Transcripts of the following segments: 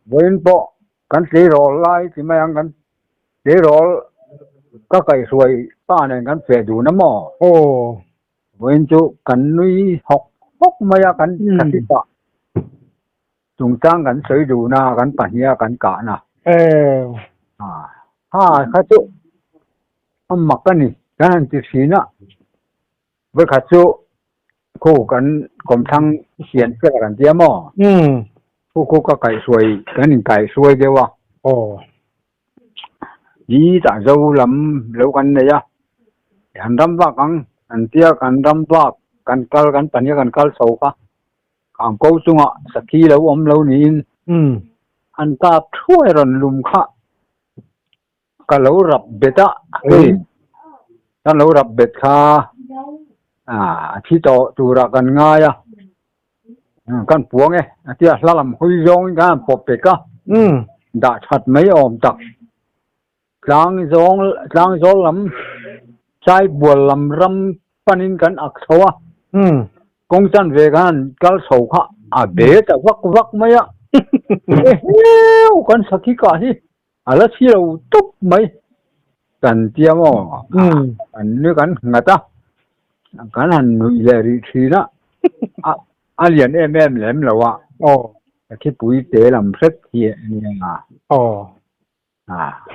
Vawiin pawh kan tleirawl lai ti mai ang kan tleirawl ka kaihhruai pa nen kan feh dun a maw? Aw. Vawiin chu kan nui hawk hawk mai a kan thla pah. Chungchang kan sawi duhna kan pahniha kan kahna. Ew. Ha kha chu a mak a ni kan han ti thin a. Vawikhat chu khu kan kawmthlang hian fel kan tia maw? Khu khu ka kaihhruai kan inkaihhruai deuh a. Aw. Ni tah zo lam lo kan nei a, han ram vak ang an tia kan ram vak kan kal kan pahniha kan kal chho kha. Ang ko chungah sakhi lo awm lo niin an kap thuai rawn lum kha ka lo rap bet a, hei kan lo rap bet kha a thi tawh turah kan ngai a, kan puang e a tia hla lam hawi zawngin kan han pawp pek a, dah that mai awm tak. Tlang zawng tlang zawl lam Chaibual lam ram panin kan ak chho a, kawng chan ve khan kal chho kha a be ta vak vak mai a, eheu kan sakhi kah hi a la thi lo tawp mai kan tia maw kan nui kan nghat a, kan han nuih leh rih thin a, a lian em em lem lo a, sakhi pui te lam hret hi a nia.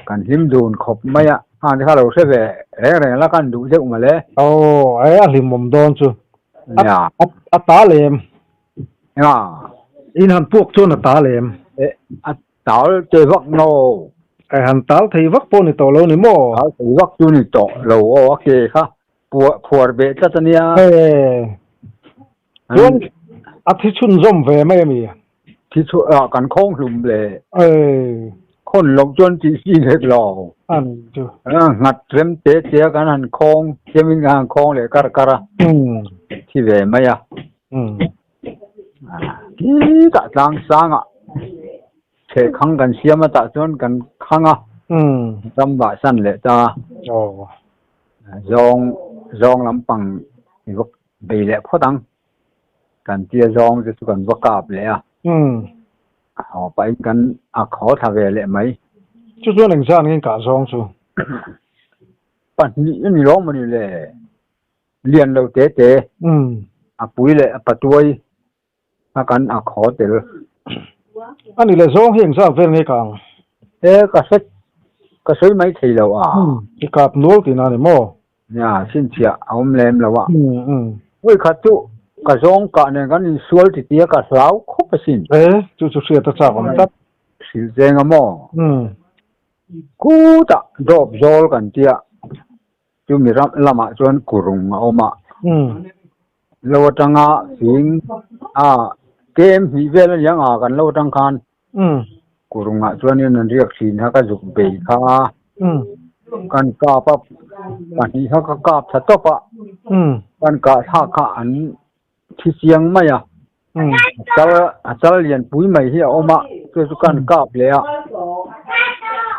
Kan hlim dun khawp mai a, hang te kha lo hre ve reng reng la kan duh deuh mawle. Aw, e a hlimawm dawn chu. Nia. A ta lem. Enga? In han puak chuan a ta lem. E, a tal te vak no. E han tal thei vak pawh ni tawh lo ni maw? Tal thei vak chu ni tawh lo aw, a ke kha phuar beh tlat a nia. E, chuan a thi chhunzawm ve mai a mi? Thi chu ah kan khawng hlum le. Khawn loh chuan tih si hlek lo. Nghat rem te te a kan han khawng tlemin kan han khawng leh kar kar a. Thi ve mai a. Khitah tlang sangah chhehkhang kan siam a tah chuan kan khang a. Ram vah san leh ta. Zawng zawng lampang i va bei leh phawt ang. Kan tia zawng te chu kan va kap leh a. Haw pahin kan a khaw thla ve leh mai. Chu chuan eng zan nge kah zawng chu? Pahnih a ni lo maw ni le? Lian lo te te. A pui leh a patuai a kan a khaw tel. A ni le zawng hi eng zan vel nge kah ang? E ka hre ka sawi mai thei lo a. I kap nual tihna a ni maw? Nia, chhinchhiah a awm lem lo a. Vawi khat chu ka zawng kah nen kan insual ti tia ka hlau khawp asin. E, chu chu hriat a chak awm tlat. Hrilh cheng a maw? Khutah dawp zawl kan tia, chumi ram lamah chuan kurung a awm a. Lo atanga fing a kem hnih vel a niang a kan lo atang khan. Kurungah chuanin an riak thin kha ka zuk bei kha kan kap a pahnih kha ka kap tha tawp a kan kah thlak kha an thi chiang mai a chal a chal lian pui mai hi a awm a chu chu kan kap leh a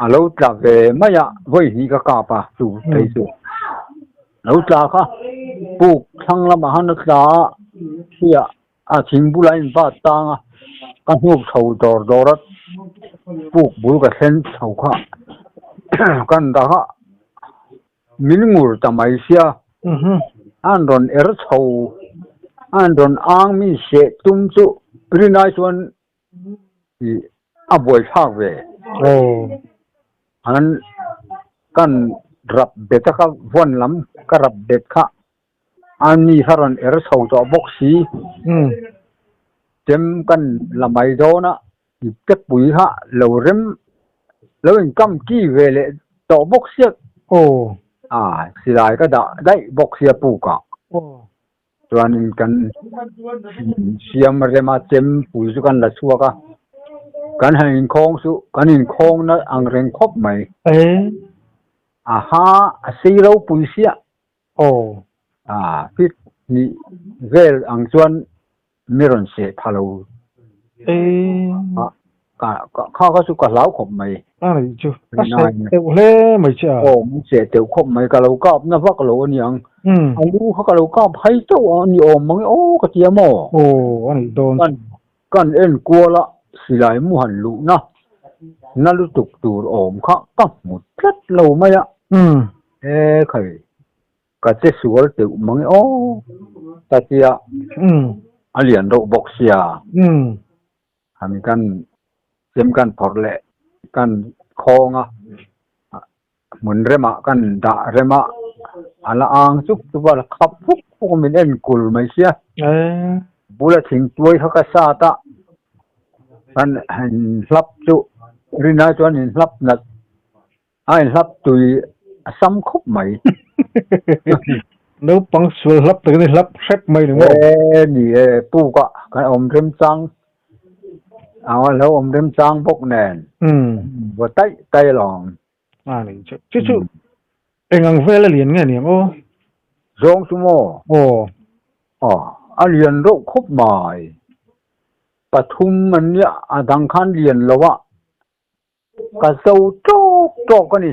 a lo tla ve mai a vawi hnih ka kap a chu phei chu lo tla kha puk thlang lamah khan a tla a hriah A thing bulah in bat tang a, ka hnuk chho dawr dawr a, puk bul ka thlen chho kha kan dah a, min ngur ta mai sia, an rawn er chho, an rawn ang min seh tum chu rinai chuan ih a buaithlak ve. An kan rap bet a ka vawn lam ka rap bet kha. A ni kha rawn er chho tawh bawk si. Chem kan la mai dawn a, ipte pui kha lo rem lo inkam ki ve leh tawh bawk sia. A silai ka dah daih bawk sia pukah. Chuanin kan siam rem a, chem pui chu kan la chhuak a. Kan han inkhawng chu kan inkhawng na ang reng khawp mai. A ha a sei ropui sia. Aw. A fit hnih vel ang chuan mi rawn seh tha lo. E. Ka kha kha chu ka hlau khawp mai. A nih chu. A seh teuh hle mai che a. Aw, min seh teuh khawp mai. Ka lo kap na vak lo a niang. A lu kha ka lo kap hai teuh a ni awm mang e aw ka ti a maw. Aw, a nih dawn. Kan en kual a. Silai mu han luhna na lutuk tur awm kha ka hmu tlat lo mai a. E khai, ka che sual teuh mang e aw ka tia a lian reuh bawk sia. Han kan chem kan phawrh leh kan khawng a, hmun remah kan dah rem a, a la ang chuk chuk a, la khap fuk fuk a min en kul mai sia. Bula thingtuai kha ka sat a, kan inhlap chu rinai chuan inhlap nat a inhlap tui a sam khawp mai. Naupang sual hlap takin i hlap hrep mai ni maw? E ni e, puk a kan awm remchang a lo awm remchang bawk nen vaw taih taih alawm. A ni chu chu chu eng ang vel a lian nge ni ang aw? Zawng chu maw? Aw. Aw, a lian reuh khawp mai. Pathum an nia, a dang khan lian lo a. Ka zo tawk tawk a ni.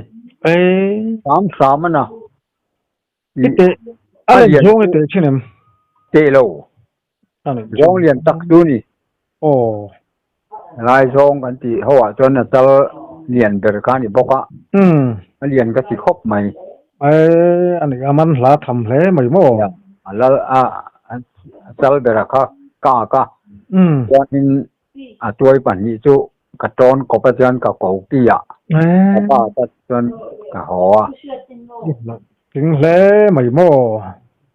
Hram hram a na. A lian zawng i teh thin em? Teh lo. Zawng lian tak chu ni. Lai zawng kan tih ho ah chuan a chal lian ber kha a ni bawk a. A lian ka ti khawp mai. A ni a man hla tham hle mai maw? A lal a chal bera kha ka ak a. Chuanin A tuai pahnih chu ka tawn kawp a chuan ka ko ki a, ka pa ta chuan ka haw a. Tling hle mai maw?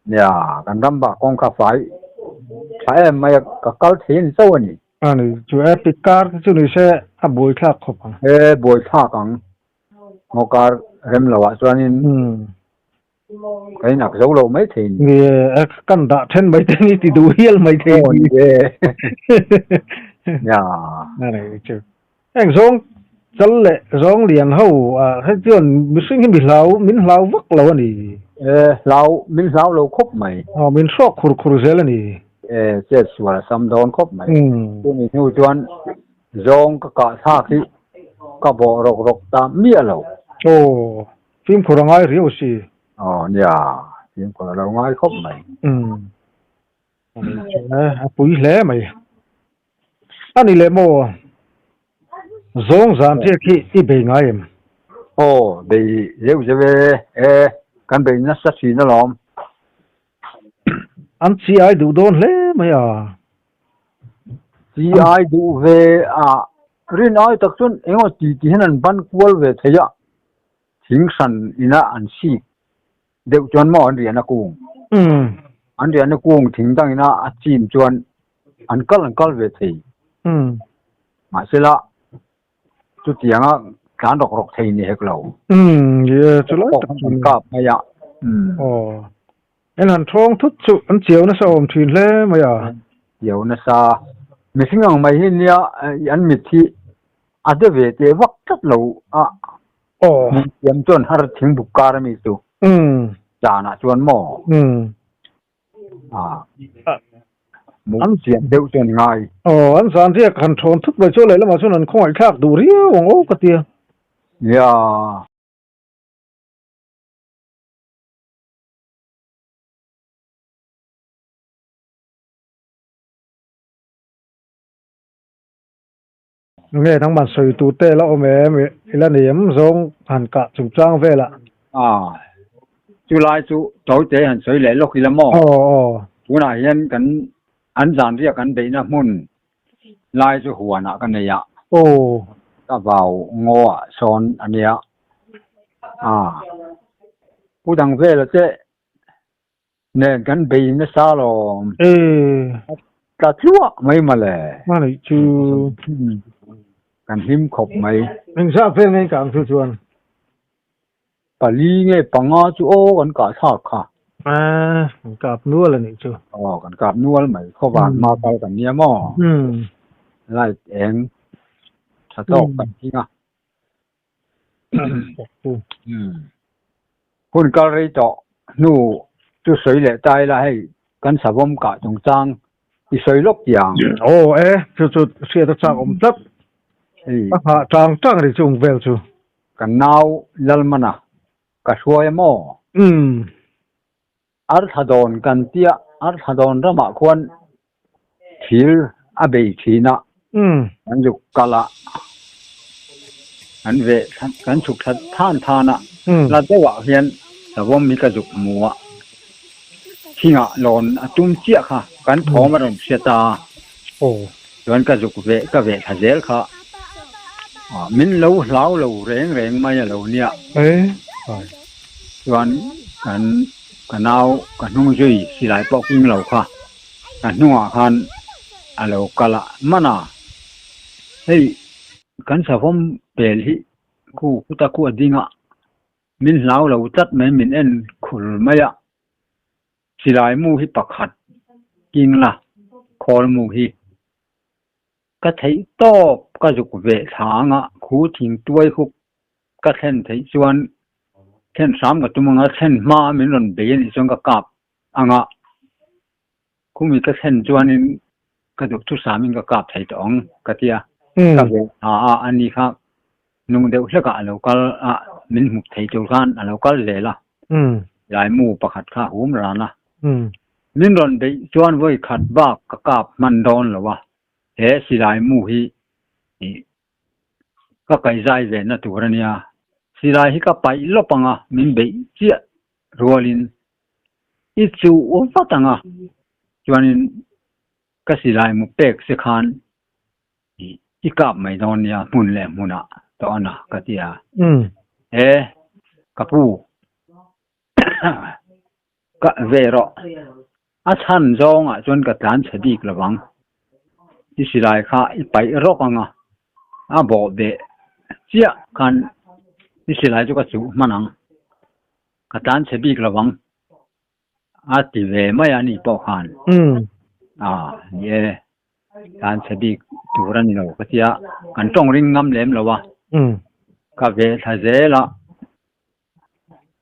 Nia, kan ram bak kawng kha fai tha em mai a, ka kal thei ni chauh a ni. A ni, chu epic car te chu ni se a buaithlak khawp ang. E, buaithlak ang. Ngaw kar rem lo ah chuanin. Ka inak zo lo mai thei ni. Ni e, kan dah then mai te ni ti duh hial mai thei ni. Ni e. Ya. Na nei chu. Eng zawng chal leh zawng lian ho a hei chuan mihring hi mi hlau min hlau vak lo a ni. E, hlau min hlau lo khawp mai. Aw min hrawk khur khur zel a ni. E, chet sual a sam dawn khawp mai. Chumi hnu chuan zawng ka kah thlak hi ka bawh rawk rawk ta miah lo. Aw. Fimkhur a ngai riau si. Aw nia, fimkhur a lo ngai khawp mai. Umm. A pui hle mai. A ni leh maw? Zawng zan riak hi i bei ngai em? Aw, bei zeuh zeuh e, e, kan bei nasa thin alawm. An chi ai duh dawn hle mai a. Chi ai duh ve a, rin ai tak chuan engemaw ti ti hian an ban kual ve thei a. Thing hran ina an sik deuh chuan maw an riahna kung? An riahna kung thing dang ina a chim chuan an kal an kal ve thei. Mahsela chutianga tlan rawk rawk thei ni hek lo. An kap mai a. En han thawng thut chu an chiau nasa awm thin hle mai a. Chiau nasa. Mihring ang mai hi nia an mit hi a de ve teh vak tlat lo a. Aw. Min siam chuan har thingbuk kar ami chu. Zanah chuan maw? An siam deuh chuan ngai. Aw, an zan riak han thawn thut mai chu lehlamah chuan an khawngaihthlak duh riau ang aw ka tia. Nia. Nge nangman sawi tur te la awm em i la nei em zawng han kah chungchang velah. A, chulai chu tawite han sawi leh lawk ila maw? Aw aw. Tunah hian kan an zanriah kan beihna hmun lai chu huanah ka nei a. Aw. Ka vau ngaw ah sawn a nia. A, pu dang vela che nen kan bei nasa lawm. E. Tla tluah mai mawle. Hmangaih chu. Kan hlim khawp mai. Engzah vel nge ka ang chu chuan? Pali nge panga chu aw kan kah thlak kha. A, kan kap nual a nih chu. Aw, kan kap nual mai. Khawvan hma kal kan nia maw? Light eng tha tawk kan hing a. Hun kal rei tawh hnu chu sawi leh ta ila hei kan savawm kah chungchang i sawi lawk tih ang. Aw e, chu chu hriat a chak awm tlat. A nghah tang tang ri chung vel chu. Kan nau Lalmana ka hruai a maw? Arthla dawn kan tia, Arthla dawn ramah khuan thil a bei thin a. Kan zuk kal a, kan veh kan chhuk thla than than a, hla deuhah hian savawm hi ka zuk hmu a, thingah lawn a tum chiah kha kan thawm a rawn hria ta a, chuan ka zuk veh ka veh thla zel kha min lo hlau lo reng reng mai a lo nia. Chuan kan ka nau ka hnung zui silai pawh king lo kha. Ka hnungah khan a lo kal a, hman a, hei kan savawm pel hi khu khuta khu a ding a, min hlau lo tlat mai, min en khur mai a, silai mu hi pakhat king la, khawl mu hi ka theih tawp ka zuk ve thla ang a, khu thing tuai huk ka thlen theih chuan thlen hram ka tum ang a, thlen hma a min rawn bei a nih chuan ka kap ang a, khumi ka thlen chuanin ka duh thusamin ka kap thei tawh ang ka ti a, ka ve thla a, ani kha nung deuh hlekah a lo kal a, min hmuh thei tur khan a lo kal zel a, laimu pakhat kha a hum ran a, min rawn beih chuan vawi khat bak ka kap hman dawn lo a, he silai mu hi ka kaihzai ve na tur a nia, silai hi ka paih lawp ang a, min beih chiah rualin i chuh vat ang a, chuanin ka silai mu pek che khan i kap mai dawn nia hmun leh hmunah tawh a na ka ti a, e ka pu ka ve rawh, a chhan zawngah chuan ka tlan chhe bik lo vang, i silai kha i paih rawk ang a, a bawh beh chiah khan i silai chu ka chuh hman ang. Ka tlan chhe bik lo ang a ti ve mai a ni pawh khan a ni e tlan chhe bik tur a ni lo ka tia kan tawng ring ngam lem lo a ka ve thla zel a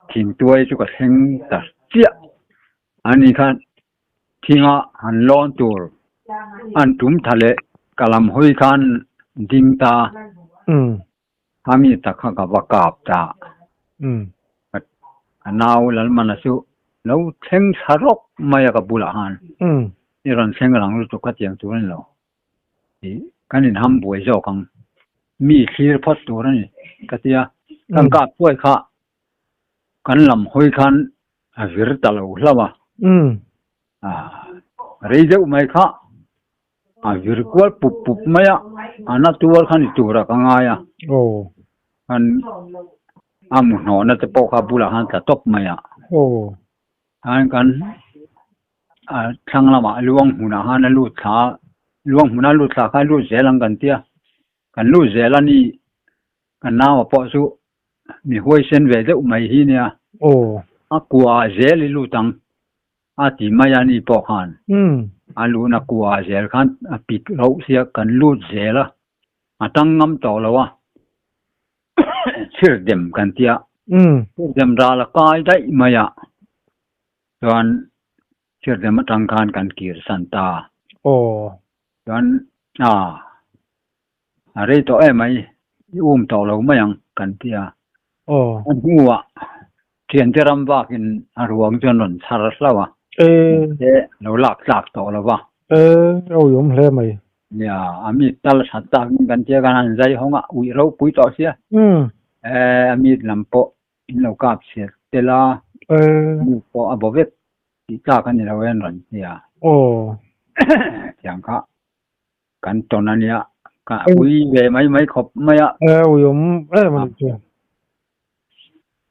thingtuai chu ka thleng ta chiah a ni khan thinga han lawn tur an tum tha leh ka lam hawi khan ding ta. A mi tak kha ka va kap ta. A nau Lalmana chu lo thleng thla rawk mai a ka bulah khan. I rawn thleng rang lutuk kha tiang tur a ni lo. Kan inham buai zawk ang. Mi thlir phawt tur a ni ka ti a. Kan kap phuai kha kan lam hawi khan a vir ta lo hlauh a. Rei deuh mai kha A vir kual pup pup mai a, a na tuar kha ni tura ka ngai a. Khan a mu hnawhna te pawh kha bulah khan tla tawp mai a. Khan kan a thlang lamah luang hmunah khan a lut thla a, luang hmuna lut thla kha lut zel ang kan tia. Kan lut zel a ni, kan naua pawh chu mi huaisen ve deuh mai hi nia. A kua zel i lut ang. A ti mai a ni pawh khan a luhna kua zel khan a pik loh sia kan lut zel a, a tang ngam tawh lo a, chhirdem kan tia, chhirdem ral a kai daih mai a, chuan chhirdem atang khan kan kir san ta. Chuan a a rei tawh em mai, i um tawh lo mai ang kan ti a. A hnuah thiante ram vakin a ruang chuan rawn chhar hlauh a, mahse lo lak tlak tawh lo va. Rawihawm hle mai. Nia, a mi tal that takin kan tia kan han zai hawng a, uih ropui tawh sia. A mi lam pawh in lo kap chhiat tel a, mi pawh a baw vek tih tlak a ni lo en rawn ti a. Tiang kha. Kan tawn a nia, ka ui ve mai mai khawp mai a. E ui awm em a nih chu.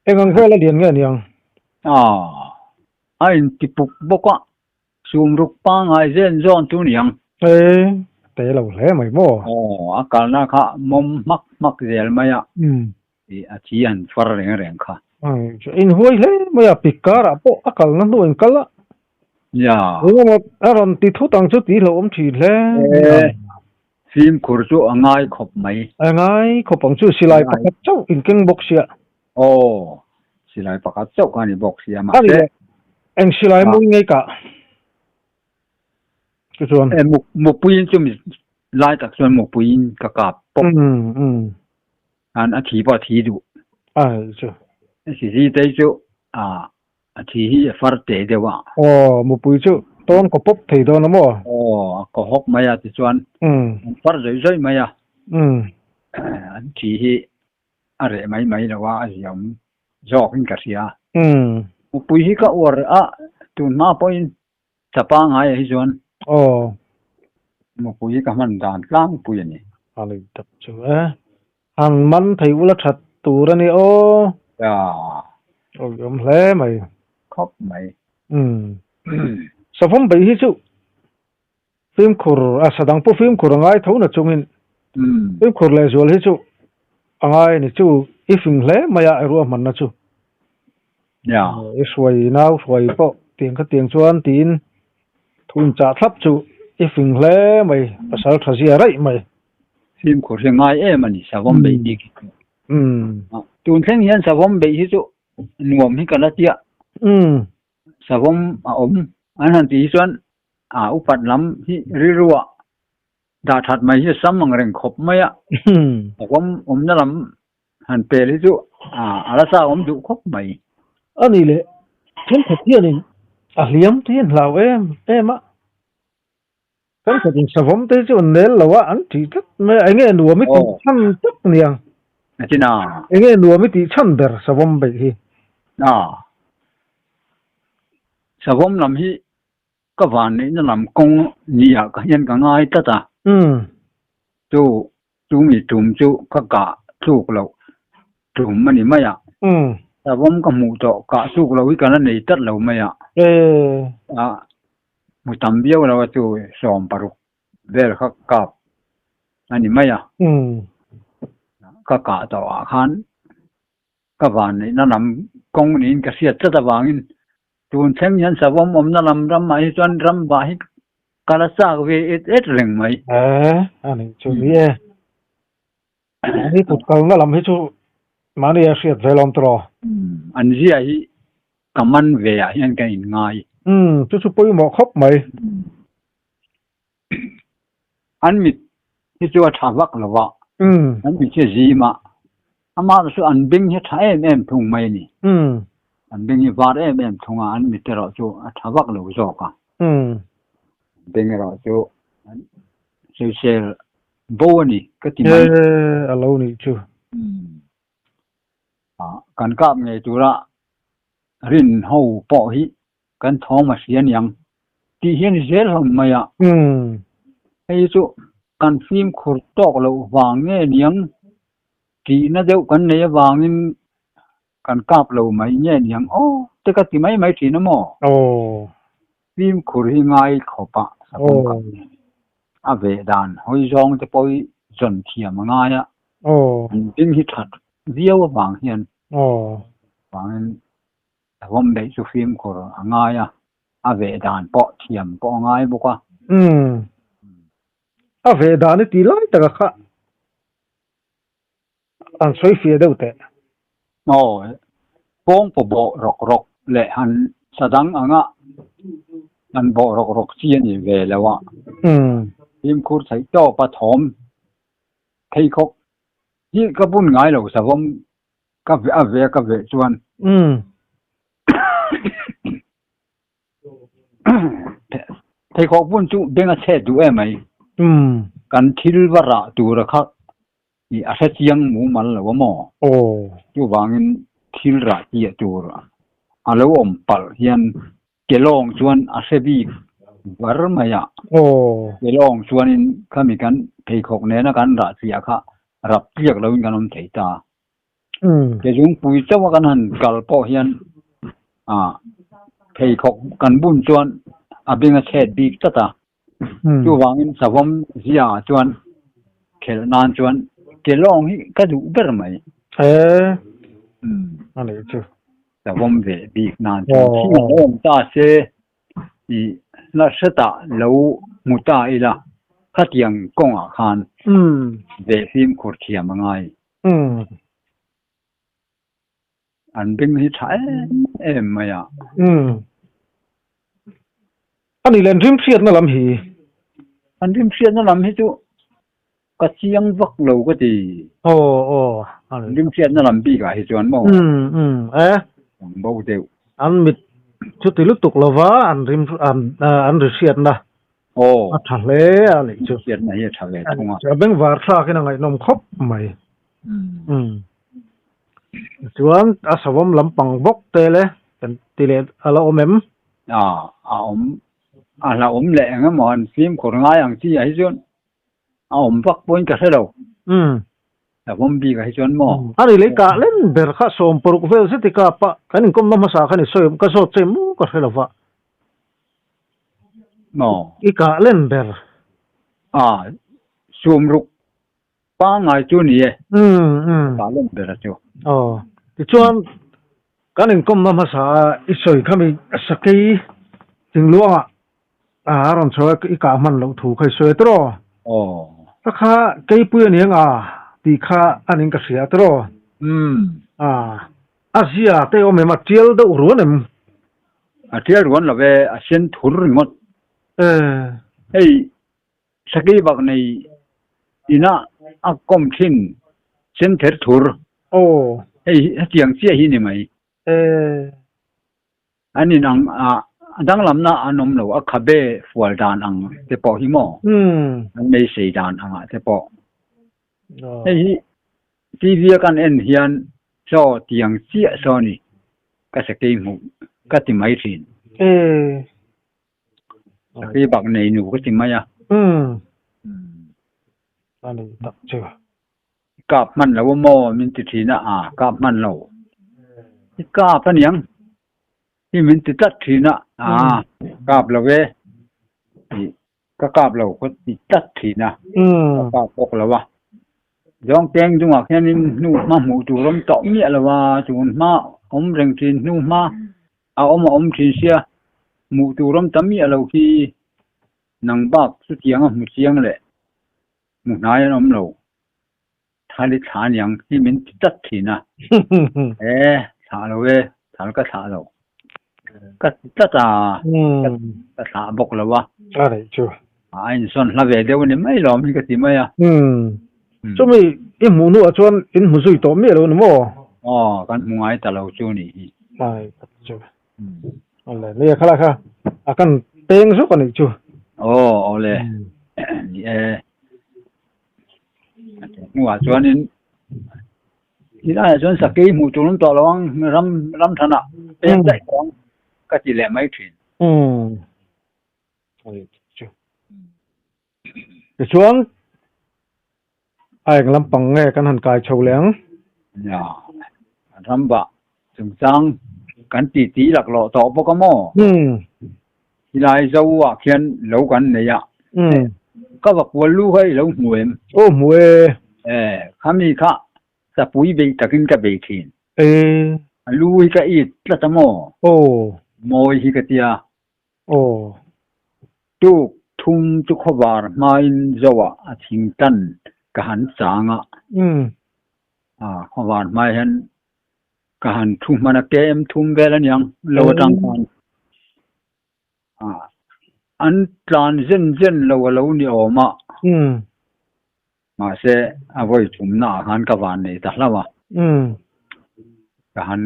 Eng ang vel a lian nge niang? Aw, a inti puk bawk a, sumruk pangngai zen zawn chu niang. E, te lo hle mai maw? Aw, a kalna kha mawm hmak hmak zel mai a, a thi han far reng reng kha. Inhuai hle mai a, pik karah pawh a kalna hnu in kal a. Nia. Engemaw a rawn ti thut ang chu tih hlauhawm thin hle. E, fimkhur chu a ngai khawp mai. A ngai khawp ang chu, silai pakhat chauh in keng bawk sia. Aw, silai pakhat chauh kha a ni bawk sia mahse. Eng silai mawi ngei kah? Chu chuan. E, mupuiin chu lai tak chuan mupuiin ka kap pawp. An a thi pawh a thi duh. Ai chu. Si si te chu a a thi hi a far te deuh a. Aw mupui chu. Tawn kaw pawp thei dawn a maw? Aw, a kaw hawk mai a tichuan an far zawih zawih mai a. An thi hi a reh mai mai lo a, a ziaawm zawkin ka hria. Mupui hi ka uar a, tun hma pawhin chapa ngaiah hi chuan mupui hi ka hman dan tlangpui a ni. A ni tak chu e. Han man thei ula that tur a ni aw. Ya. Awm hle mai. Khawp mai. Savawm bei hi chu Fimkhur, a sadang pawh fimkhur a ngai tho na chungin fimkhur leh zual hi chu a ngai a ni chu i fing hle mai a i ruahmanna chu. I hruai nau hruai pawh tiang kha tiang chuan tiin thu inchah thlap chu i fing hle mai pasal tha zia raih mai. Fimkhur hi a ngai em a ni savawm beih bik hi chu. Tun thleng hian savawm beih hi chu nuam hi ka la tia. Savawm a awm an han tih hi chuan a upat lam hi rilruah dah that mai hi a sam ang reng khawp mai a. Savawm awmna lam han pel hi chu a la chak awm duh khawp mai. A ni leh, thenkhat hianin a hliam te hi an hlau em em a. Thenkhat in savawm te hi chu an nel lo a, an tih tlat mai a. Enge nuam i tih chhan tak niang? Enge nuam i tih chhan ber savawm beih hi? Savawm lam hi ka van neihna lam kawng nia ka hian ka ngai tlat a. Chu chumi tum chu ka kah tluk loh tum a ni mai a. Savawm ka hmuh tawh kah tluk loh hi ka la nei tlat lo mai a. Hmu tam viau lo a chu 16 vel kha kap a ni mai a. Ka kah tawh ah khan ka van neihna lam kawng niin ka hriat tlat avangin tun thleng hian savawm awmna lam ramah hi chuan ram vah hi ka la chak ve et et reng mai. Eh, a nih chu ni e. Mahni kut kalna lam hi chu mahni a hriat ve lawm tawh. An zia hi ka man ve ah hian ka inngai. Umm, chu chu pawimawh khawp mai. An mit hi chu a tha vak lo va, an mit hi a zim a, amah chu an beng hi a tha em em thung mai a ni. An beng hi var em em thung a, an mit erawh chu a tha vak lo zawk a. Beng erawh chu an sawisel bo a ni ka ti mai. A lo nih chu. Kan kap ngei tura rin ho pawh hi kan thawm a hria niang tih hian zel hlawm mai a. Hei chu kan fimkhur tawk loh vang nge niang tihna deuh kan nei avangin kan kap lo mai nge niang aw te ka ti mai mai thin a maw? Fimkhur hi ngai khawp a savawm kap a veh dan hawi zawng te pawh hi zawn thiam a ngai a. An ding hi that viau avang hian vangin Savawm beih chu fimkhur a ngai a, a veh dan pawh thiam pawh a ngai bawk a. Umm. A veh dan i tih lai taka kha an sawi fiah deuh teh. Aw, pawngpaw bawh rawk rawk leh han sa dang anga han bawh rawk rawk chi a ni ve lo a. Fimkhur theih tawp a thawm pheikhawk hi ka bun ngai lo savawm Ka veh a veh a ka veh chuan pheikhawk bun chu beng a chhet duh em mai. Kan thil va rah tura kha i a hre chiang mumal lo a maw? Chuvangin thil rah chiah tur a lo awm palh hian kelawng chuan a hre bik var mai a. Kelawng chuanin khami kan pheikhawk nena kan rah chiah kha rap tliak loin kan awm thei ta. Ke zungpui chauh a kan han kal pawh hian pheikhawk kan bun chuan a beng a chhet bik tlat a. Chuvangin savawm zia ah chuan khelh nan chuan ke lawng hi ka duh ber mai. Savawm ve bik nan chuan thing a awm ta se i hla hretah lo hmu ta ila khatiang kawngah khan ve fimkhur thiam a ngai. Umm. An beng hi tha em em mai a. Umm. A nih leh an rim hriatna lam hi? An rim hriatna lam hi chu ka chiang vak lo ka ti. Aw aw. An rim hriatna lam bikah hi chuan maw? Umm umm e. Ang bo deuh. An mit Chuti lutuk lova an rim an ri hriatna a tha hle a nih chu. Hriatna hi a tha ve thung a. A bengvar thlakin a ngaihnawm khawp mai. Chuan a savawm lampang bawk te le kan ti leh a la awm em? A awm a la awm leh eng emaw an fimkhur ngai ang chi ah hi chuan a awm vak pawhin ka hre lo. Savawm bik ah hi chuan maw? A ri lei kah len ber kha 60 vel zet i kap a, kan inkawmna hmasa khan i sawi ka zawt che maw ka hre lo va. Maw? I kah len ber. A, 60 pangngai chu ni e. Kah len ber a chu. Aw, tichuan kan inkawmna hmasa a i sawi kha mi sakei thingluangah A rawn chho a, i kah hman loh thu kha i sawi a tiraw? Aw. Ka kha keipui a ni ang a tih kha a ning ka hria a tiraw? Umm. A, a zia te awm em? A tial deuh ruan em? A tial ruan lo e, a sen thur ringawt. E. Hei, sakei bak nei ina a kawm thin sen ther thur. Aw. Hei, hetiang chiah hi ni mai. E. An in ang a, a danglamna an awm lo, a khabe fual dan ang te pawh hi maw? An meisei dan angah te pawh. Hei hi TV a kan en hian saw tiang chiah saw ni ka sakei hmuh ka ti mai thin. Sakei bak nei nu ka ti mai a. Kap hman lo a maw min ti thin a, a kap hman lo. I kap aniang hi min ti tlat thin a, a kap lo e, ka kap lo ka ti tlat thin a, ka kap bawk lo a. Zawng peng chungah khianin hnu hma hmuh tur awm tawh miah lo a, chun hma awm reng thin hnu hma a awm a awm thin sia, hmuh tur awm ta miah lo khi nang bak chutiang a hmu chiang leh. Hmu hnai an awm lo. Thal i thla aniang hi min ti tlat thin a. E, thlah lo e, thal ka thlah lo. Ka ti tlat a, ka thlah bawk lo a. A rei chu. A insawn hla ve deuh a ni mai lawm hi ka ti mai a. Chumi i hmuh hnuah chuan in hmu zui tawh miah lo ni maw? Aw, kan hmu ngai ta lo chu ni hi. Ai, ka ti chu. Awle, nia khalai kha a kan peng zawk a nih chu. Aw, awle. Ni e. Hnuah chuanin tilaiah chuan sakei hmuh tur an tawh lo ang ram ram thanah peng daih tawh ang ka ti leh mai thin. Tichuan a eng lampang nge kan han kai chho leh ang? Nia, rambah chungchang kan ti ti laklawh tawh bawk a maw? Tilai zo ah khian lo kan nei a. Ka va kual lu kha i lo hmu em? Aw hmu e. E, khami kha sapui beih takin ka bei thin. E. A lu hi ka it tlat a maw? Aw. Mawi hi ka tia. Aw. Tuk thum chu khawvar hmain zoah a thing tan ka han chang a. A khawvar hmai hian ka han thu hman a kem thum vel aniang lo atang khan a an tlan zen zen lo a lo ni awm a. Mahse a vawi thumna ah khan ka van nei ta hlauh a. Ka han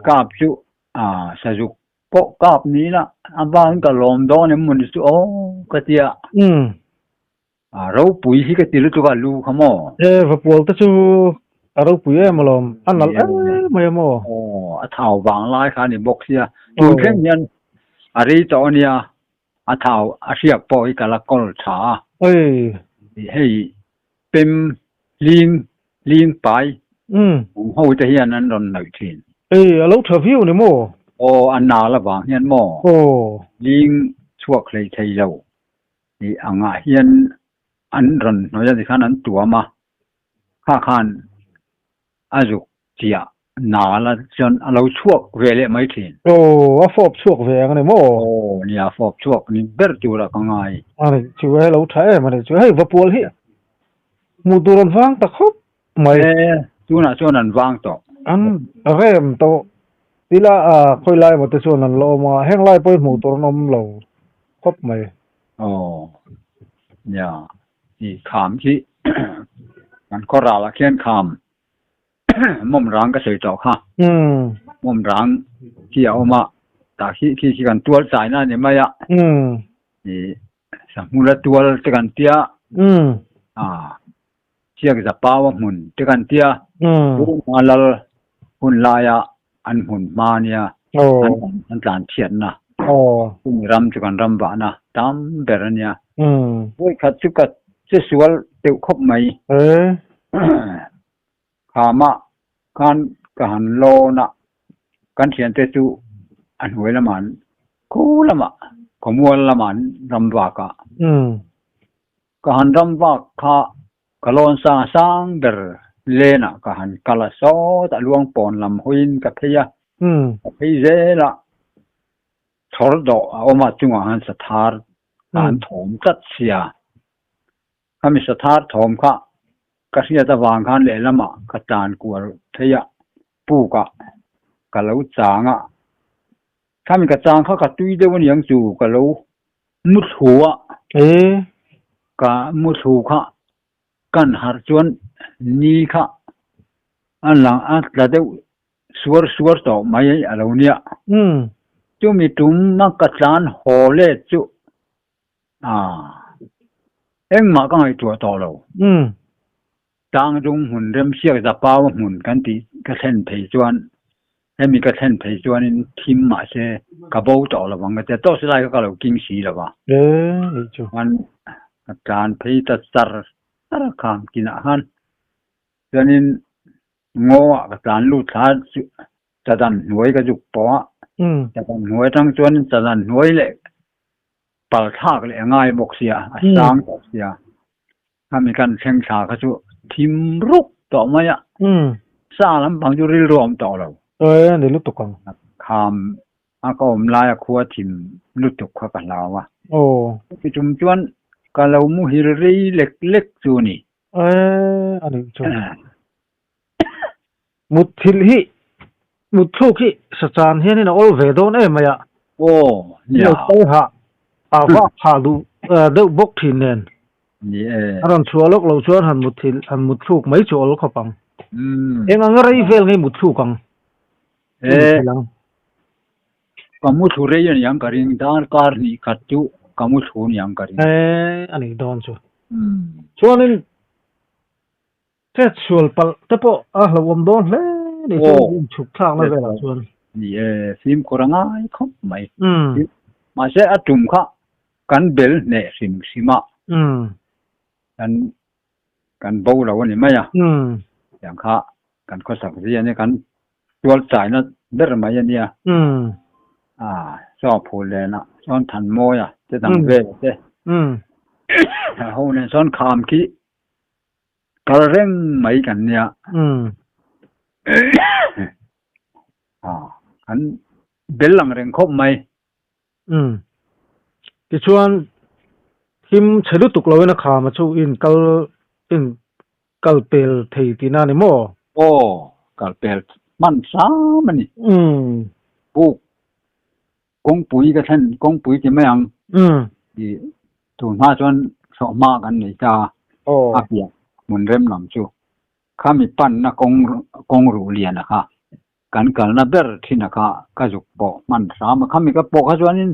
kap chu a sazuk Pawh kap ni ila a vangin ka lawm dawn em mawni chu aw ka ti a. A ropui hi ka ti lutuk a lu kha maw? E Vapual te chu a ropui em alawm, a nalh em mai a maw? Aw a thau vang lai kha a ni bawk sia, tun thleng hian a rei tawh a nia, a thau a hriak pawh hi ka la kawl tha a. Hei pem hling hling pai awm ho te hian an rawn nawih thin. Ei, a lo tha viau ni maw? Aw, a nal avang hian maw? Aw. Hling chhuak hlei thei lo tih angah hian an rawn hnawih a tikhan an tuam a, kha khan a zuk chiah nal a chuan a lo chhuak ve leh mai thin. Aw, a fawp chhuak ve ang a ni maw? Aw, nia, fawp chhuak ni ber turah ka ngai. A nih chu e, lo tha em a nih chu. Hei, Vapual hi hmuh tur an vang ta khawp mai. E, tunah chuan an vang tawh. An rem tawh. Tila a khawi lai emaw te chuan an la awm a, heng lai pawh hi hmuh tur an awm lo khawp mai. Aw, nia, i kham khi kan khaw ralah khian kham Mawm rang ka sawi tawh kha. Mawm rang hi a awm a. Tah khi khi khi kan tual chaina a ni mai a. Ih Sahmula tual te kan tia. Ah Chiak Zapaua hmun te kan tia. Puma lal hun laia an hmun hma nia an tlan chhiatna. Chumi ram chu kan ram vahna tam ber a nia. Vawikhat chu ka che sual deuh khawp mai. Khama khan ka han lawn a, kan thiante chu a hnuai lamah an khu lamah khawmual lamah an ram vak a. Ka han ram vak kha ka lawn sang sang ber lenah ka han kal a, sawtah luang pawn lam hawiin ka phei a, ka phei zel a, chhawr dawh a awm a chungah khan sathar a an thawm tlat sia. Khami sathar thawm kha ka hriat avang khan lehlamah ka tlan kual thei a, pukah ka lo chang a. Khami ka chang kha ka tui deuh aniang chu ka lo muthlu a. Ka muthlu kha kan harh chuan ni kha a lang a tla deuh suar suar tawh mai a lo nia. Chumi tuma ka tlan haw let chu Engmah ka ngaihtuah tawh lo. Tlangdung hmun remsiak Zapaua hmun kan tih ka thlen phei chuan hemi ka thlen phei chuanin thim mahse ka bo tawh lo ang ka tia tawh silai kha ka lo king si lo va. Chuan ka tlan phei ta char char a kham kinah khan chuanin ngaw ah ka tlan lut thla a chadan hnuai ka zuk pawh a chadan hnuai atang chuan chadan hnuai leh pal thlak leh a ngai bawk sia a sang tawh sia khami kan thleng thla kha chu thim ruk tawh mai a sa lampang chu rilru a awm tawh lo ni lutuk ang kham a ka awm lai a khua thim lutuk kha ka hlau a chu tum chuan ka lo muhil rei lek lek chu a ni a nih chu Mut thil hi, mut thluk hi sachan hianin a awl ve dawn em mai a. Aw, nia. Lo kal hah, a vak phah duh deuh bawk thin nen. Ni e. A rawn chhuah lawk loh chuan han mut thil, han mut thluk mai chu awl khawp ang. Eng anga rei vel ngei mut thluk ang? E. Ka mu thlu rei a niang ka ring, darkar hnih khat chu ka mu thlu niang ka ring. E, a nih dawn chu. Chuanin Chetsual palh te pawh a hlauhawm dawn hle ni chu inchhuk thlakna velah chuan. Ni e, fimkhur a ngai khawp mai. Mahse a tum kha kan bel hneh hrim hrim a, kan kan bo lo a ni mai a. Tiang kha kan khawsak zia ania, kan tual chaina ber mai a nia. Saw phul lenah sawn Thanmawia te dang vel te ho nen sawn kham khi Kal reng mai kan nia. Kan bel lang reng khawp mai. Tichuan thim chhe lutuk loin a kham a chu in kal in kal pel thei tihna a ni maw? Aw, kal pel hman hram a ni. Buk kawngpui ka thlen kawngpui ti mai ang i tun hma chuan thlawh hma kan nei ta a piah hmun rem lam chu khami panna kawng kawng ruh lian a kha kan kalna ber thin a kha ka zuk pawh hman hram a khami ka pawh kha chuanin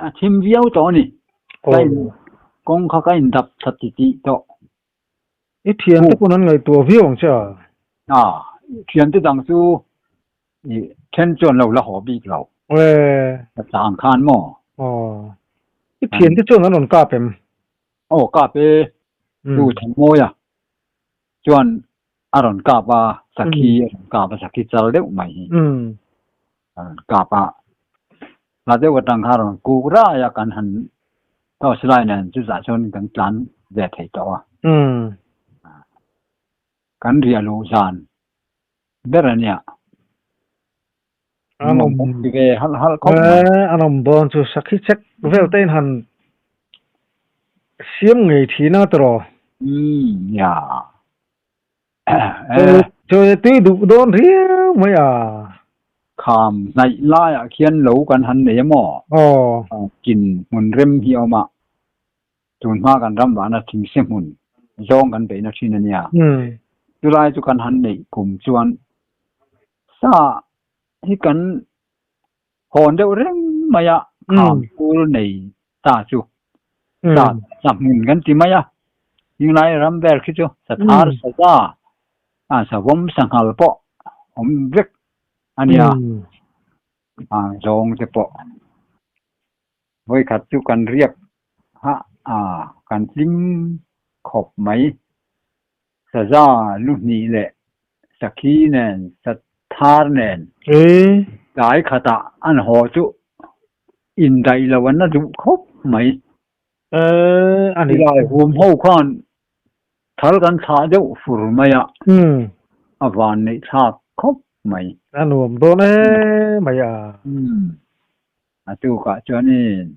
a thim viau tawh a ni ka in kawng kha ka in dap tha ti tih tawh. I thiante pawn an ngaihtuah viau ang che a? A, thiante dang chu i then chuan lo la haw bik lo. Ka tlang khan maw? Aw. I thiante chuan an rawn kap em? Aw, kap e. Chu Thanmawia chuan a rawn kap a, sakhi a rawn kap a, sakhi chal deuh mai hi a rawn kap a. Hla deuh atang kha a rawn kuk rai a, kan han House lai nen chutah chuan kan tlan ve thei tawh a. Kan riah luh zan ber a nia. An awm ve halh halh khawp mai. An awm dawn chu sakhi check vel te in han siam ngei thin a tiraw? Nia. Chawi tui duh dawn riau mai a. Kham hnaih laiah khian lo kan han nei a maw? Kin hmun rem hi a awm a, tun hma kan ram vahna thingse hmun zawng kan beihna thin a nia. Chulai chu kan han neih kum chuan sa hi kan. Hawn deuh reng mai a, kham phur nei ta chu sa sa hmun kan ti mai a, Hinglai ram vel khi chu sathar saza a savawm sanghal pawh awm vek a nia, a zawng te pawh vawikhat chu kan riak ha a kan hlim khawp mai. Saza lu hnih leh sakhi nen sathar nen tlai khatah an haw chu indaih lo an la duh khawp mai. Silai hum ho khan thal kan thlah deuh fur mai a, a van neih thlak khawp mai. A nuam dawn em mai a. A tukah chuanin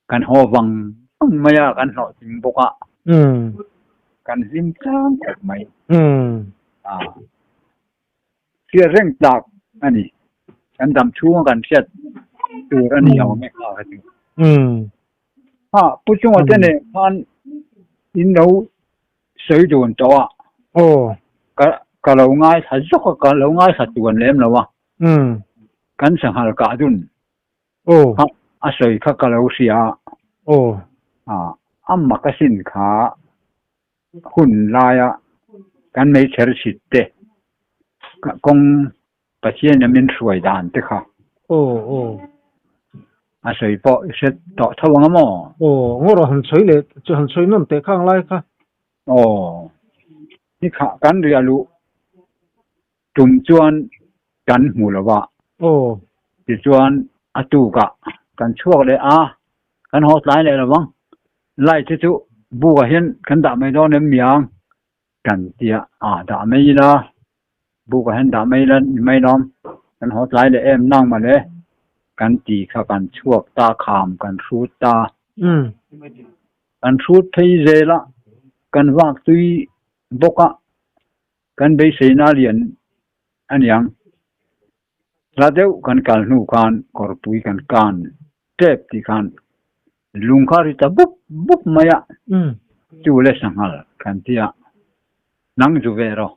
Kan haw vang vang mai a, kan hlawhtling bawk a, kan hlim tlang khawp mai. Hriat reng tlak a ni. Kan dam chhunga kan hriat tur a ni ang e kha kha chu. Ha, Pu Chunga te nen khan in lo sawi dun tawh a, ka lo ngaithla zawk a, ka lo ngaithla tuan lem lo a, kan sanghal kah dun. Aw. A, a sawi kha ka lo hria a. Aw. A, a mak asin kha hun laia kan meichher chhit te, kawng Pathian a min hruai dan te kha. Aw, aw. A sawi pawh i hre tawh tho ang a maw? Aw, ngaw rawh han sawi leh, chu han sawi nawn teh khang lai kha. Aw, ni kha kan riah luh Tum chuan kan hmu lo va. Aw. Tichuan a tukah kan chhuak leh a, kan haw tlai leh lo vang. Light te chu bukah hian kan dah mai dawn em miang kan ti a, a dah mai ila, bukah hian dah mai ila ni mai lawm, kan haw tlai leh em nang mawle kan ti kha kan chhuak ta, kham kan hrut ta. Kan hrut phei zel a, kan vak tui bawk a. Kan beiseina lian a niang. Hla deuh kan kal hnu khan kawrpui kan kan tep tih khan lung kha ri ta bup bup mai a, chu le sanghal kan ti a, nang zu ve rawh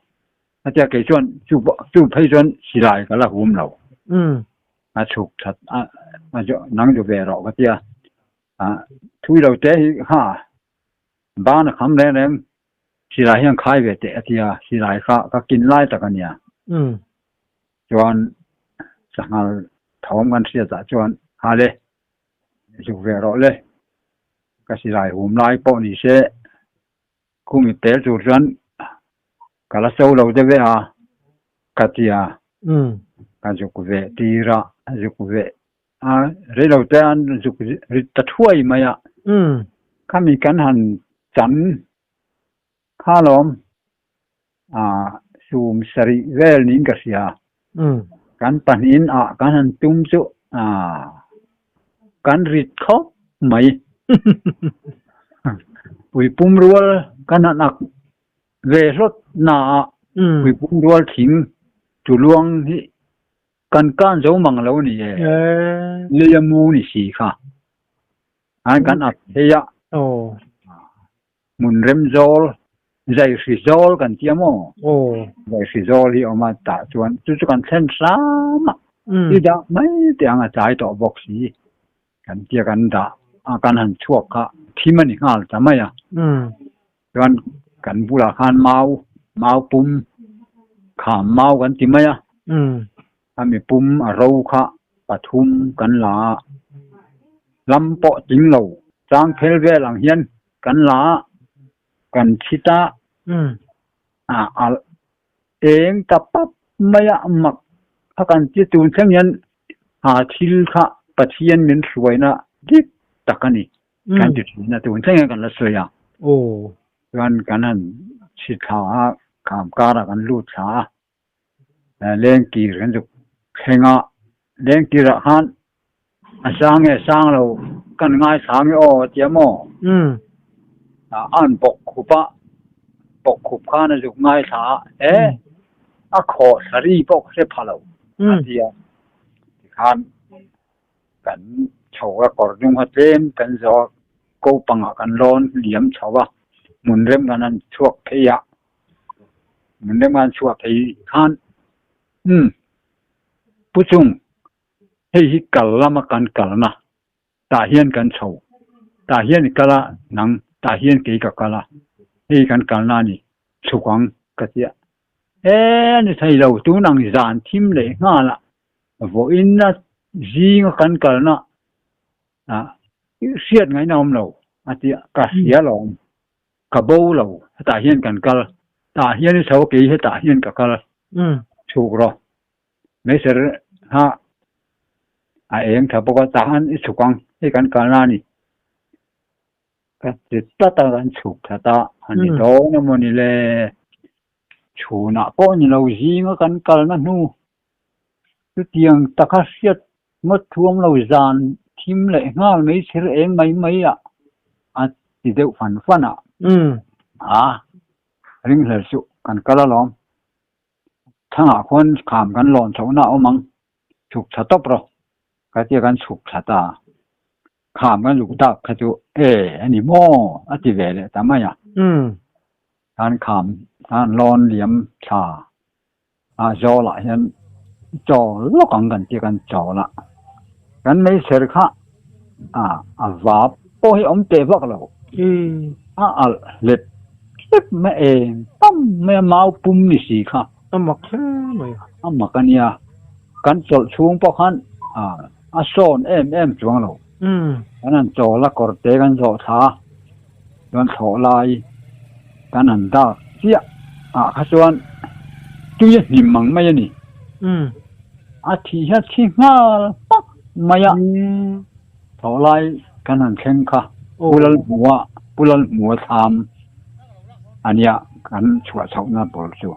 a tia kei chuan chu chu phei chuan silai ka la hum lo, a chhuk that a nang zu ve rawh ka tia, thui lo te hi ha ban a kham reng reng Silai hian khai ve teh a ti a, silai kha ka kin lai tak a nia. Chuan sanghal thawm kan hriat ah chuan ha le, zuk ve rawh le, ka silai hum lai pawh ni se, khumi pel tur chuan ka la cho lo deuh e a, ka ti a, ka zuk ve tir a, zuk ve a, reilo te an zuk rit ta thuai mai a, khami kan han chan Kha lawm, ah sum sarih vel niin ka hria. Kan pahnihin ah kan han tum chu ah kan rit khawp mai. Puipum rual kan han ak ve hlawt na ah puipum rual thing tuluang hi kan kan zo mang lo ni e. Lei a mu ni si kha. An kan ak thei a. Hmun rem zawl, zaihri zawl kan ti a maw? Zaihri zawl hi a awm a, tah chuan chu chu kan thlen hram a, i dah mai teh ang a tlai tawh bawk si kan tia kan dah a, kan han chhuak kha thim a ni nghal ta mai a. Chuan kan bulah khan mau, mau pum, kham mau kan ti mai a, a mipum a ro kha pathum kan la a, lam pawh tling lo chang phel vel ang hian kan la a, kan chhit a, a alh eng ta pap mai a, mak kha kan ti tun thleng hian a thil kha Pathian min hruaina dik tak a ni kan ti thin a, tun thleng hian kan la sawi a. Chuan kan han chhit thla a, kham karah kan lut thla a. Lengkir kan zuk thleng a, lengkirah khan a sang nge sang lo kan ngaithla nge aw a ti a maw? A an bawk khup a, bawk khup khan a zuk ngaithla a, he a khawh thla ri pawh ka hre pha lo a ti a, tikhan kan chho a kawr hnung kha tlem kan zawh a, ko pangah kan lawn liam chho a, hmun rem kan han chhuak phei a. Min rem an chhuah phei khan umm Pu Chung Hei hi kal lama kan kalna, tah hian kan chho, tah hian i kal a, nang tah hian kei ka kal a, hei kan kalna a ni, chhuk ang ka ti a. E a ni thei lo, tun ang zan thim leh nghal a, vawiin a zinga kan kalna ah hriat ngaihna awm lo a ti a, ka hria lawm, ka bo lo, hetah hian kan kal, tah hian i chho a, kei hetah hian ka kal, chhuk rawh. Meiser ha a eng tha bawk a, tah khan i chhuk ang, hei kan kalna a ni. Ka ti tlat a, kan chhuk that a, a ni dawn a maw ni le? Chhunah pawh ni lo zinga kan kalna hnu chutiang taka hriat ngawt thuam lo zan thim leh nghal meichher eng mai mai ah a ti deuh fan fan a. A ringhlel chu kan kal alawm. Thangah khuan kham kan lawn chhohna a awm ang, chhuk tha tawp rawh ka tia kan chhuk thla ta. Kham kan luk dak kha chu e a ni maw a ti ve leh ta mai a. Khan kham khan lawn liam thla a zawlah hian chaw lawk ang kan tia kan chawl a. Kan meichher kha a a vap pawh hi awm teh vak lo. A alh hlep hlep mai eng pam mai a mau pum ni si kha. A mak hle mai. A mak a nia. Kan chawlh chhung pawh khan a sawn em em chuang lo. Kan han chawl a kawr te kan zawh thla a, chuan thlawh lai kan han dak chiah ah kha chuan tui a hnim ang mai a ni. A thih hian thi nghal hmak mai a. Thlawh lai kan han thleng kha Pu Lalhmua Pu Lalhmua thlam a nia kan chhuah chhohna bawr chu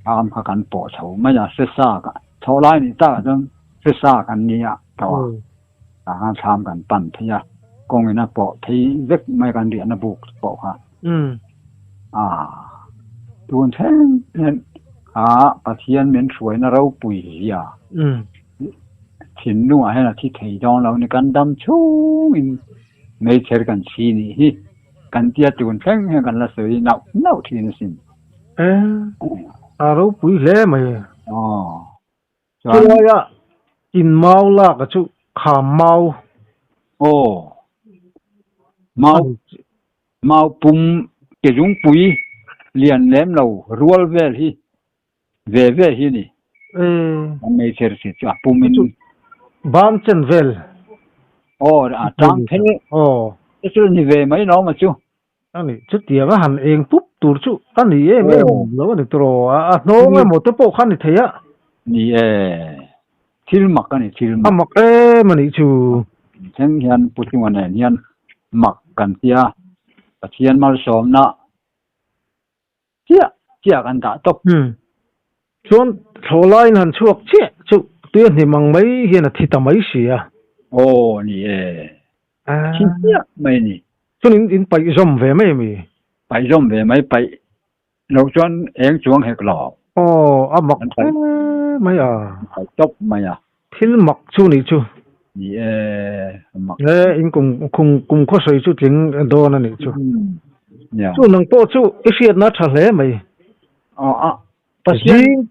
thlam kha kan pawh chho mai a hresa ka thlawh lai nih takah chuan hresa kan nia tawh a tah khan thlam kan pan phei a kawngin a pawh phei vek mai kan riahna buk pawh kha a tun thleng hian kha Pathian min hruaina ropui zia Thinlungah hian a thi thei dawn lo ni, kan dam chhungin meichher kan chhi nih hi kan tia tun thleng hian kan la sawi nauh nauh thin asin. E, a ropui hle mai. Aw, chuan. Chulaia in mau lak a chu kham mau. Aw, mau mau pum ke zungpui lian lem lo rual vel hi Ve ve hi ni. A meichher si chu a pum in. Ban chen vel. Aw a tang phel. Aw. Te chu ni ve mai lo ma chu. Ani chutiang a han eng pup tur chu a ni em em lo a ni tawh a hnawng emaw te pawh kha ni thei a. Ni e. Thil mak a ni thil mak. A mak em a nih chu. Thleng hian Pu Chunga nen hian mak kan tia Pathian malsawmna chiah chiah kan dah tawp. Umm. Chuan thlawhlaiin han chhuak chiah chu tui a hnim ang mai hian a thi ta mai si a. Aw ni e. A thi chiah mai ni. Chuan in in paih zawm ve mai ami? Paih zawm ve mai, paih loh chuan eng chuang hek lo. Aw a mak hle mai a. Paih tawp mai a. Thil mak chu nih chu. Ni e, mak. He in kum kum kum khaw sawi chu tling dawn a nih chu. Nia. Chu nang pawh chu i hriatna tha hle mai. Aw a Pathian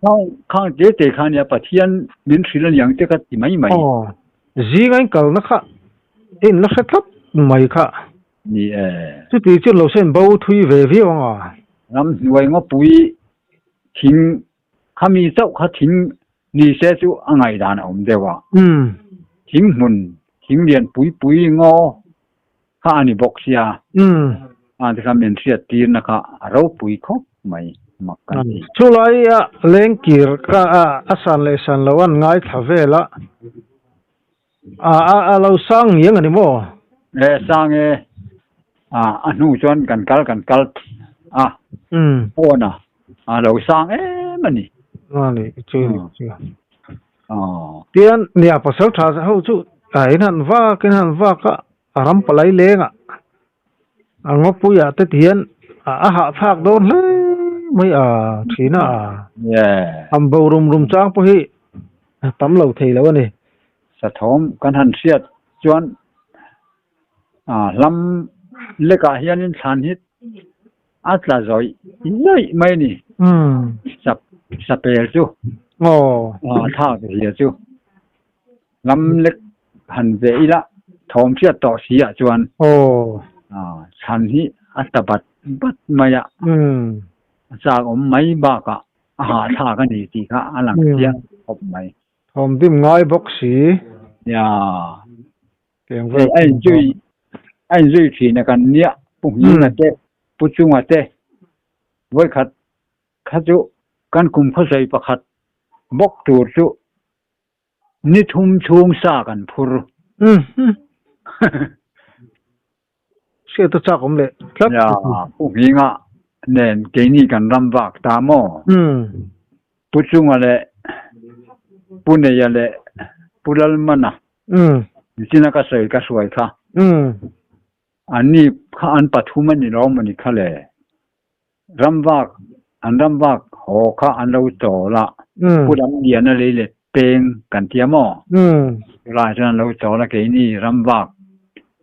khang te te kha nia Pathian min hrilh a niang te ka ti mai mai. Aw zing a in kalna kha in la hre tlat mai kha. Ni e. Chuti chu lo sen bo thui ve viau ang a. Ramhnuai ngawpui thing Khami chauh kha thing ni se chu a ngaihdan a awm deuh a. Thing hmun, thing lian pui pui ngaw kha a ni bawk sia. A ti kha min hriat tirna kha a ropui khawp mai mak kan ti. Chulai a lengkir kha a san leh san lo an ngaithla vel a, a lo sang ngiang a ni maw? E sang e, a hnu chuan kan kal kan kal a, pawn a, a lo sang em a ni. A ni chu chu. Tian nia pasal tha ho chu a in han vak in han vak a, a ram palai leng a, a ngawpui ah te tihian a hahthlak dawn hle mai a thin a, an bo rum rum chang pawh hi tam lo thei lo a ni. Sathawm kan han hriat chuan hlam lekah hianin thlan hi a tla zawih zawih mai a ni. Sapel chu thlak zia chu. Lam lek han ve ila thawm hriat tawh si ah chuan chhan hi a ta bat bat mai a, a chak awm mai bakah a hahthlak a ni tih kha a lang chiang khawp mai. Thawm dim ngai bawk si. Nia. Hei a inzui a inzui thin a kan nia Pu Hminga te Pu Chunga te vawikhat kha chu kan kum khawsawi pakhat bawk tur chu Ni thum chhung sa kan phur. Hriat a chak awm leh tlat. Ya, Pu Hminga nen keini kan ram vak ta maw? Pu Chunga leh Pu Neia leh Pu Lalmana nichin a ka sawi ka hruai kha. Anni kha an pathum a ni lo maw ni kha le? Ram vak, an ram vak haw kha an lo chawl a, Pu Lamliana lei let peng kan tia maw? Chulaiah chuan an lo chawl a, keini ram vak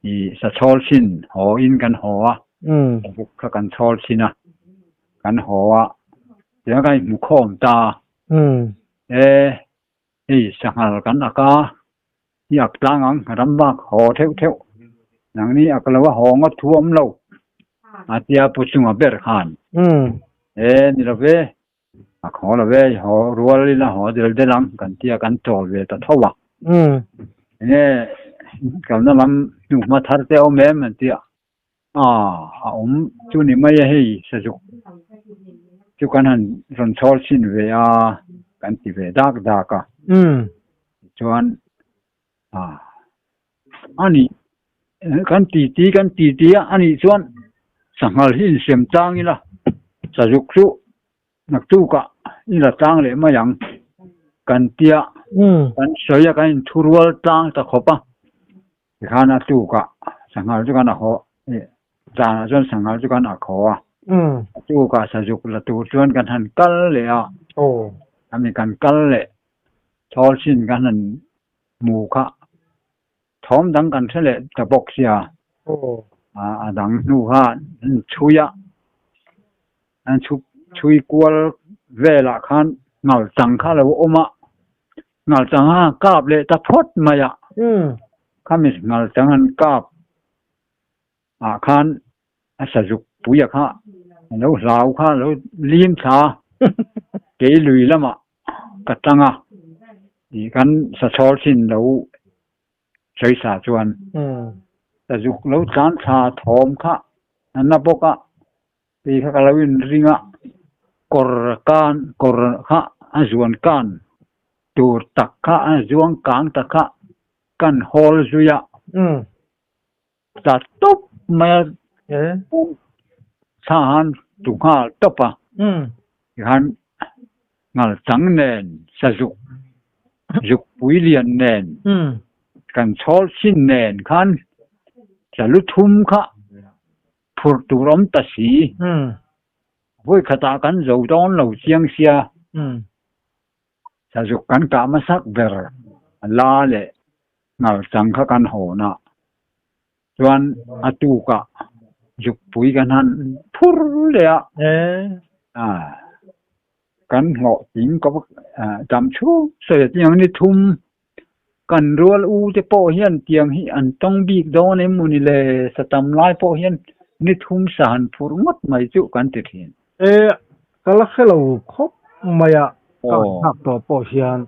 i sa chhawl chhin haw in kan haw a, sabuk kha kan chhawl chhin a, kan haw a, tichuan kan inhmu khawm ta e, hei sanghal kan ak a, i ak tlang ang, ram vak haw theuh theuh, nangni ak lo a haw ngawt thu awm lo, a tia Pu Chunga ber khan, E ni lo ve, ak haw lo ve, i haw rual ila haw del del ang kan tia kan chawl ve ta tho a. Enge kalna lam hnuhma thar te a awm em an tia, a a awm chu ni mai a hei sazuk chu kan han rawn chhawl chhin ve a kan ti ve dak dak a tichuan a ani kan ti ti kan ti ti a anih chuan sanghal hi insem tlang ila sazuk chu naktukah i la tlang leh mai ang kan tia kan sawi a kan inthurual tlang ta khawp a. Tikhan a tukah sanghal chu kan a haw zanah chuan sanghal chu kan ak haw a, a tukah sazuk la tur chuan kan han kal leh a, ami kan kal leh thawl chin kan han hmu kha thawm dang kan hre leh ta bawk sia, a dang hnu kha an chhui a, an chhui kual velah khan ngal chang kha a lo awm a. Ngalchang a kap leh ta phawt mai a, khami ngalchang an kap ah khan a sazuk pui a kha a lo hlau kha a lo lim thla a, kei lui lamah ka tang a, tih kan sachhawl chin lo sawi sa chuan sazuk lo tlan thla thawm kha a na bawk a. Tih kha ka lo inring a, kawr kan kawr kha a zuan kan tur tak kha a zuang kang tak kha kan hawl zui a, tla tawp mai a, thla han tu nghal tawp a, tikhan ngal chang nen sazuk zuk pui lian nen kan chhawl chhin nen khan tla lu thum kha. Phurh tur awm ta si. Vawi khatah kan zo dawn lo chiang sia. Sazuk kan kah hmasak ber la leh ngal chang kha kan hawn a, chuan a tukah zukpui kan han phur leh a. Kan hlawh ting ka dam chhung sawi a tiang ni thum Kan rual u te pawh hian tiang hi an tawng bik dawn em maw ni le? Sa tam lai pawh hian ni thum sa han phurh ngawt mai chu kan ti thin. E, ka la hre lo khawp mai a, ka ngaihthlak tawh pawh hian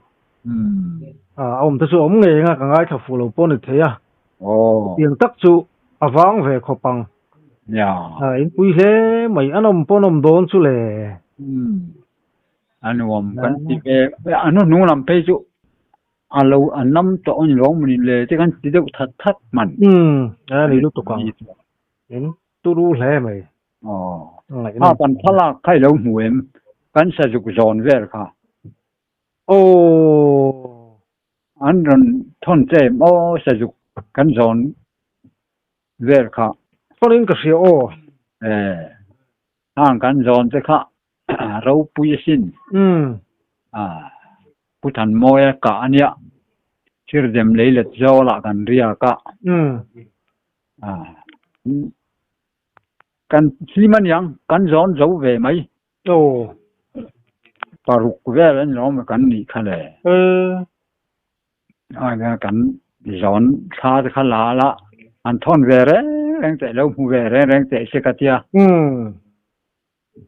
a awm te chu a awm ngei anga ka ngaithla fuh lo pawh a ni thei a. Tiang tak chu a vang ve khawp ang. Inpui hle mai, an awm pawh an awm dawn chu le. A nuam kan ti ve a hnuhnung lam phei chu a lo a nam tawh a ni lo mawni le te kan ti deuh that that hman. Umm a ni lutuk ang in turu hle mai. Aw a kan thlalak kha i lo hmu em kan sazuk zawn vel kha. Aw. An rawn thawn che em aw sazuk kan zawn vel kha. Thawn in ka hria aw. E hang kan zawn te kha ropui asin. Pu Thanmawia kah a nia, Thirdem lei let zawlah kan riak a. Kan hlim a niang, kan zawn zo ve mai. Paruk vel a ni lo maw kan nih kha le. A kan zawn thla te kha la la an thawn ve reng reng teh lo hmu ve reng reng teh se ka tia.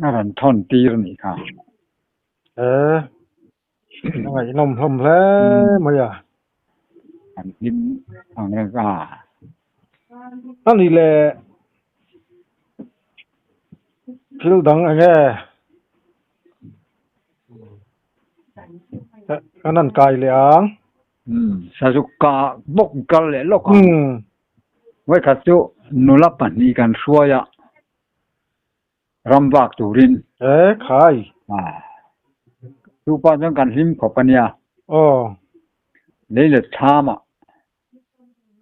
A rawn thawn tir a nih kha. E a ngaihnawm hlawm hle mai a. An hlim ang reng a. A nih leh thil dang eng nge kan han kai leh ang. Sazuk ka bawk kal leh lawk ang. Vawikhat chu nula pahnih kan hruai a. Ram vak turin. E khai. Chu pa chuan kan hlim khawp a nia. Aw. Lei let thlamah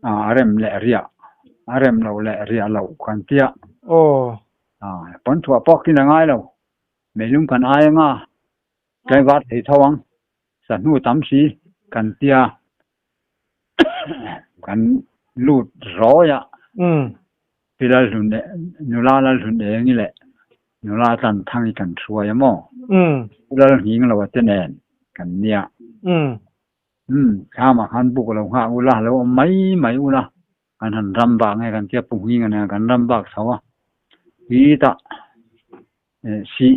a rem leh riah, a rem lo leh riah loh kan tia. Aw. Pawn thuah pawh khin a ngai lo. Meilung kan ai anga tlaivar thei tho ang. Sahnu tam si kan tia kan lut rawi a. Pi Lalhlun leh nula Lalhlun Engi leh nula Tlanthang i kan hruai a maw? Pu Lalnghing lo a te nen kan nia. Thlamah khan buk lo nghah ula, lo awm mai mai ula, kan han ram bak nge kan tia Pu Nghing a nen kan ram bak chho a. Titah sih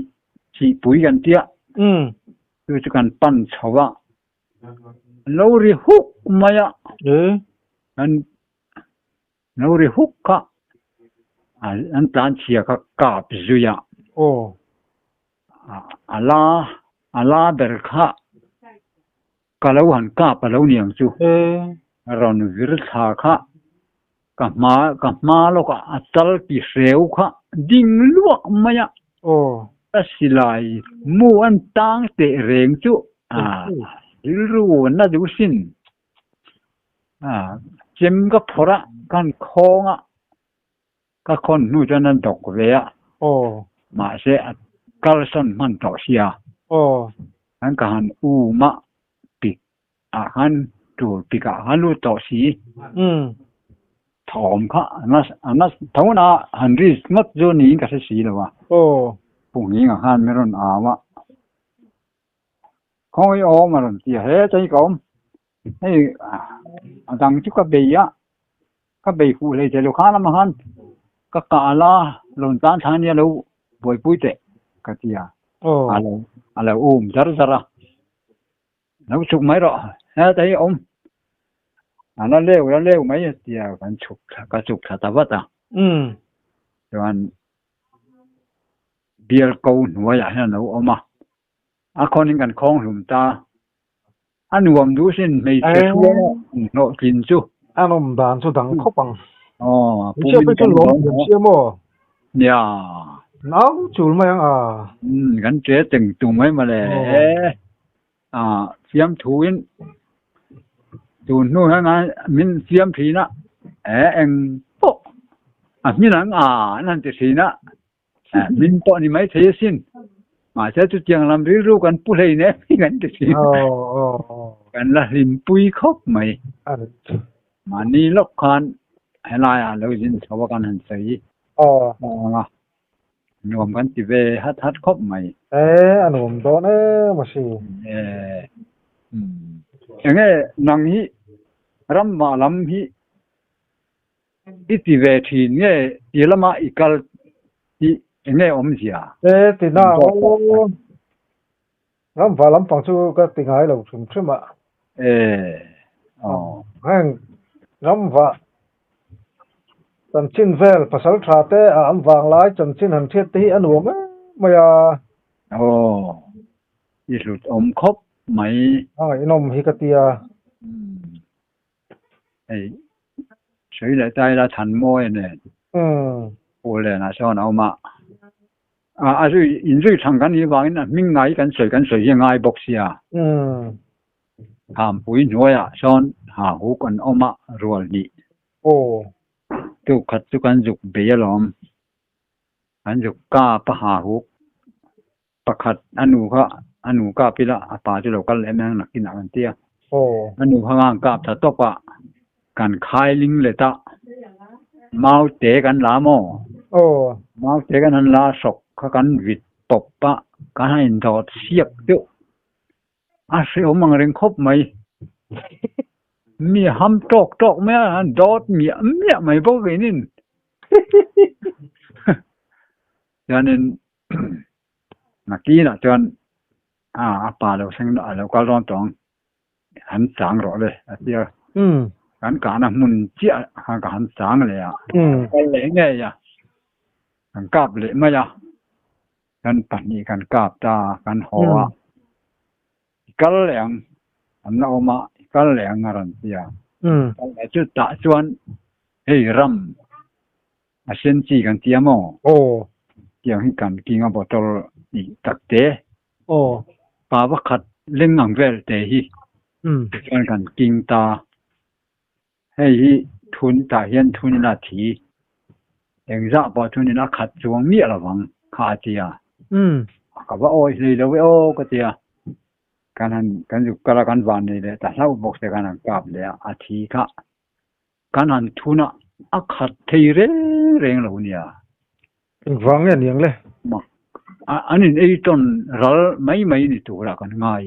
sihpui kan tia chu chu kan pan chho a, lo ri huk mai a. Kan Lo ri huk kha an tlan chhia kha kap zui a. Aw. A la a la ber kha ka lo han kap a lo ni ang chu. Rawn vir thla kha ka hma ka hma lawk a a chal ki hreu kha ding luak mai a. Aw. Ka silai mu an tang teh reng chu a rilru na duh sin. Chem ka phawrh a, ka han khawng a, ka khawn hnu chuan a dawk ve a, mahse a kalsawn hman tawh sia. An ka han um a, pik ah khan tur pik ah khan lut tawh si. Thawm kha a na tho na han ri ngawt chu niin ka hre si lo a. Pumhing ah khan min rawn au a. Khawi awm a rawn ti a, he chei ka awm. Hei a dang chu ka bei a, ka bei fuh hlei thei lo khan lamah khan ka kah la rawn tan thla ania lo buaipui teh ka ti a, a lo a lo um zar zar a, lo chhuk mai rawh he chei awm a la leu la leu mai a ti a, kan chhuk thla ka chhuk thla ta vat a, chuan bial ko hnuaiah hian a lo awm a, a khawnin kan khawng hlum ta. A nuam duh sin hmeichhe hruai a hlawhtlin chu. A nawm dan chu dang khawp ang. Aw, pu min kan dawn haw. Hmeichhia maw? Nia. Nau chul mai ang a. Kan che teng tung mai mawle. A fiamthuin tun hnu hian min fiam thin a, e eng pawh a hmin ang a an han ti thin a, min pawh ni mai thei asin. Mahse chutiang lam rilru kan pu hlei nen hi kan ti thin. Kan la hlimpui khawp mai. Mahni lawk khan helaiah lo zin chho a kan han sawi ang a. Nuam kan ti ve hat hat khawp mai. E, a nuam dawn em a si. E, enge nang hi ramah lam hi i ti ve thin nge ti lama i kal hi enge awmzia? E, ti na aw. Ramva lampang chu ka ti ngai lo hrim hrim a. E, aw. Heng ramva chanchin vel pasal tha te a an vang lai chanchin han hriat te hi a nuam em mai a. Aw, i hlut awm khawp mai. A ngaihnawm hi ka tia. Hei, sawi leh ta ila Thanmawi a nen. Pu Lenah sawn a awm a. A zui, inzui thlang kan nih vangin a hming ngai kan sawi kan sawi hi a ngai bawk sia. Thampui hnuaiah sawn ha huk an awm a, rual hnih. Tuk khat chu kan zuk bei alawm. Kan zuk kap a ha huk. Pakhat a nu kha a nu kap ila a pa chu lo kal leh mai ang nakinah kan ti a. A nu kha ngang kap tha tawp a, kan khai ling let a, mau te kan la maw? Mau te kan han la hrawk kha kan vit tawp a, kan han indawt siak deuh. A hrehawm ang reng khawp mai. Mi ham tawk tawk mai a, an dawt miah miah mai bawk keinin. Chuanin nakinah chuan a pa lo thleng a lo kal dawn tawh ang, han chang rawh le a ti a. Kan kahna hmun chiah khan ka han chang leh a, kal leh ngei a, kan kap leh mai a. Kan pahnih kan kap ta a, kan haw a. I kal leh ang, an la awm a, i kal leh ang a rawn ti a. Kal leh chu tah chuan hei ram a sen chi kan ti a maw? Tiang hi kan king a bottle i tak te. Pa pakhat leng ang vel te hi tichuan kan king ta. Hei hi thun tah hian thunin a thi. Engzah pawh thunin a khat chuang miah lovang kha a ti a. Ka va awi hlei lo e aw ka ti a. Kan han kan zuk kal a kan van nei leh ta hlauh bawk se kan han kap leh a, a thi kha kan han thun a, a khat thei reng reng lo nia. Engvang nge niang le? Mak an in ei tawn ral mai mai ni turah kan ngai.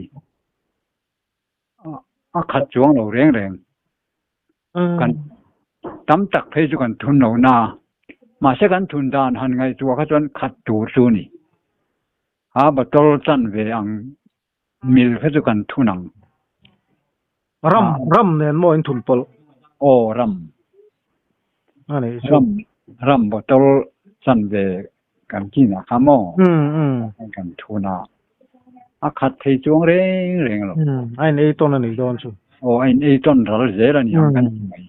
A khat chuang lo reng reng. Kan tam tak phei chu kan thun lo na. Mahse kan thun dan han ngaihtuah kha chuan khat tur chu ni. A bottle chan ve ang mil kha chu kan thun ang. Ram ram nen maw in thun pawlh? Aw ram. Ram ram bottle chan ve kan kin ah kha maw kan thun a, a khat thei chuang reng reng lo. A in ei tawn a nih dawn chu. Aw a in ei tawn ral zel a ni ang kan ti mai.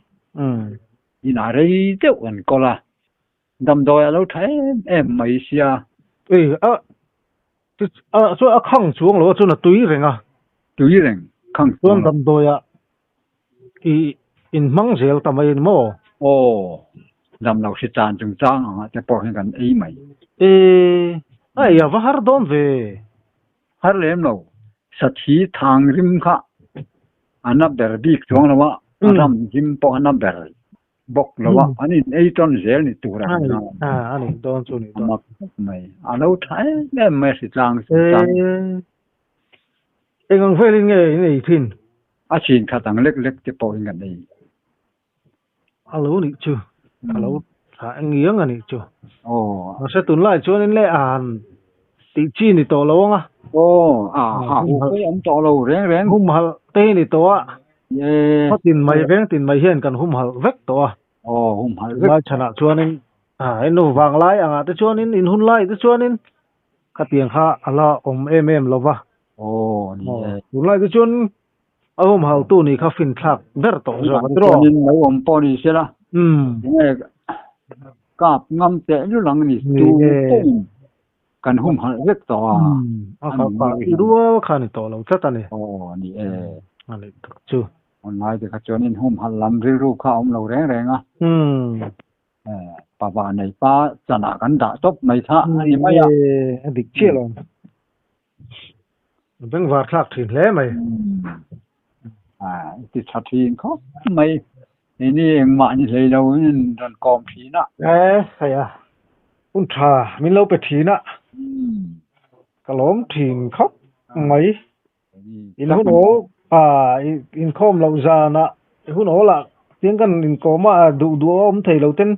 Inah rei deuh kan kawl a, damdawi a lo tha em em mai sia. Ei a chuan a khang chuang lo a chuan a tui reng a. Tui reng khang chuang lo. Chuan damdawi ah I inhmang zel ta mai a ni maw? Aw, dam lo hri tan chungchang angah te pawh hian kan ei mai. E, a ei a va har dawn ve. Har lem lo, sathi thang rim kha a na ber bik chuang lo a, a ram rim pawh a na ber bawk lo a, an in ei tawn zel ni tur a kan ngai. A, a nih dawn chu nih dawn. A mak khawp mai, a lo tha em em mai a hritlang chungchang. E, eng ang velin nge in ei thin? A chhin khat ang lek lek te pawhin kan ei. A lo nih chu. A lo tha engiang a nih chu. Aw. Mahse tunlai chuanin le a han tih chi ni tawh lo ang a. Aw, a ha hu pawh awm tawh lo reng reng. Humhalh te ni tawh a. Ye. Khaw tin mai veng tin mai hian kan humhalh vek tawh a. Aw, humhalh vek. Tunlai chhanah chuanin a enu vanglai angah te chuanin in hun lai te chuanin khatiang kha a la awm em em lo va. Aw, ni e. Tunlai te chuan a awm hautu nih kha fin thlak ber tawh zawk a tiraw. Chuanin lo awm pawh ni se la. Enge kap ngam teh lul ang ni tu pawhin kan humhalh vek tawh a. A kha kha i rual kha ni tawh lo tlat a ni. Aw, ni e. A ni tak chu. Online te kha chuanin humhalh lam rilru kha a awm lo reng reng a. Pava nei pa chanah kan dah tawp mai kha a ni mai a. A dik chiah lo. Bengvar thlak thin hle mai. A ti tha thin khawp mai. Ini engmah ni hlei lo in rawn kawm thin a. E hei a hun tha min lo pe thin a. Ka lawm thin khawp mai. In hun awl a inkhawm loh zanah hun awl ah tiang kan inkawm a duh duh a awm thei lo ten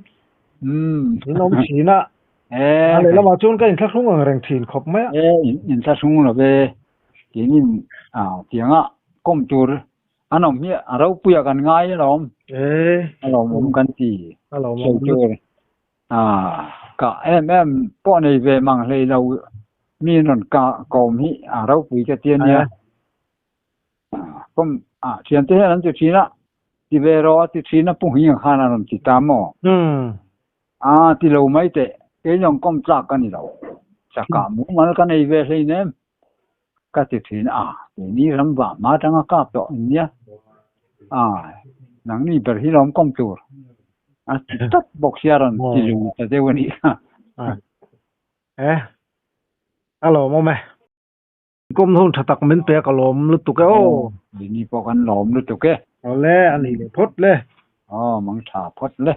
in awm thin a. A lehlamah chuan ka inthlahrung ang reng thin khawp mai a. E inthlahrung lo ve tinin tianga kawm tur an awm hi a ropui a kan ngai alawm. A lawmawm kan ti. A lawmawm. Sawi tur Ka em em pawh nei ve mang hlei lo mi rawn ka kawm hi a ropui ka ti a nia. Kawm a thiante hian an ti thin a, ti ve rawh a ti thin a pu hing khan a rawn ti ta maw? A ti lo mai teh, kei zawng kawm tlak ka ni lo. Chaka mumal ka nei ve hlei nem ka ti thin a, keini ram vah hma atanga kap tawh in nia. A nangni ber hi lawm kawm tur. A ti tawp bawk sia rawn ti lung ta deuh a nih kha. E, a lawmawm e. Kawm hun tha tak min pek a lawm lutuk e aw. Keini pawh kan lawm lutuk e. Awle, a nih leh phawt le. Aw, mang tha phawt le.